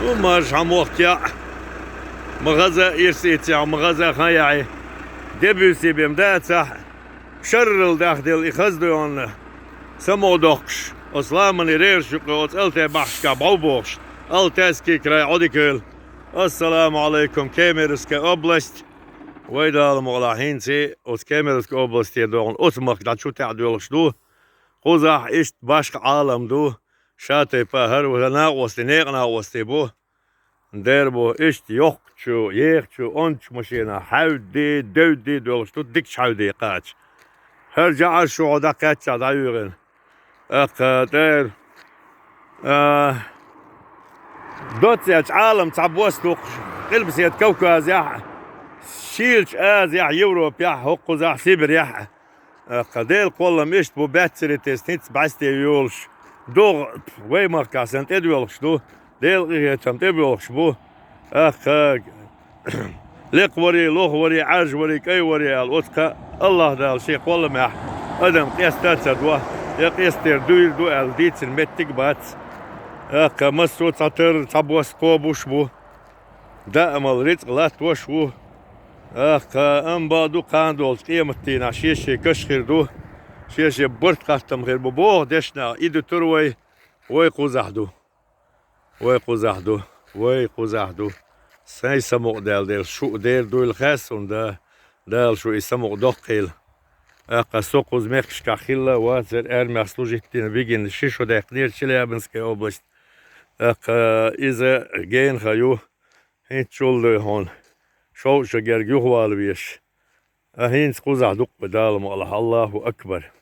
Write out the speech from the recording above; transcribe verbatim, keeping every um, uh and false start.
Умаш хьамохкя, ма хаза ирсийця, ма хаза хаяй. Дебюси бем дацахь, шаррал дахделла и хаздойонна. Само дохкуш, оцу ламани рераш юкъа оцу Алтай бахьашка бӀов бохуш, Алтайский край Ӏодикевлла. Ассаламу алайкум, Кемеровская область. Вай Дала мукъалахь хӀинца оцу Кемеровской областе догӀун оцу махка дӀа чу таьӀ доьлхуш ду. Кхузахь иштта башха Ӏалам ду. Ша тайпа хӀара вара накъостий, некъа накъостий бу. Дера бу, иштта йоккхачу, ехачу, ончу машина хьаьвди, девди доьлхуш ду, дикачу хьаьвди кхача. ХӀара жаӀар шу хьо дӀакхаьчча дӀаюьйгӀина. ТӀаккха тӀера, а, доццаьчу Ӏалам цхьа бос дукхуш, Къилбаседа Кавказехь а, Шийлачу Азехь а, Европехь а, хӀокхузахь а, Сибирехь а. ТӀаккха Делан кхоллам иштта бу, баьццари тесна хӀинца бӀаьсте йолуш. ДогӀа вай махкахь санна тӀедоьлхуш ду, Делан къинхетам тӀебоьлхуш бу. ТӀаккха лекха вари, лоха вари, Ӏаьржа вари, кӀай вари аьлла, оцу кхаъ АллахӀ Дала шен кхолламехь адам къеста а ца до, я къестера дуьйр ду аьлла дийцина меттиг а бац. ТӀаккха массо а цхьа тар, цхьа бос кхобуш а бу. Даамал рицкъ латтош а ву. ТӀаккха амма бакъ ду, кхана долчу къематдийнахь шен-шен каш хир ду, шен-шен барт-хаттам хир бу боху дешнах и дуьтур вай, вай кхузахь ду. Вай кхузахь ду, вай кхузахь ду. Сайн самукъадаьлла дела, шу а дера дуйла хаьсса хӀунда, Дала шу и самукъа доккхийла. ТӀаккха со кхуза мехкашкахь хилла а вацара, армех служить дина, бигина ши шо даьккхинера Челябинская область. ТӀаккха иза генха ю, хӀинца чул дуй хьуна, шовзткъа шо герга юхавала везаш. А хӀинца кхузахь дуккха Дала мукъалахь, Аллаху акбар.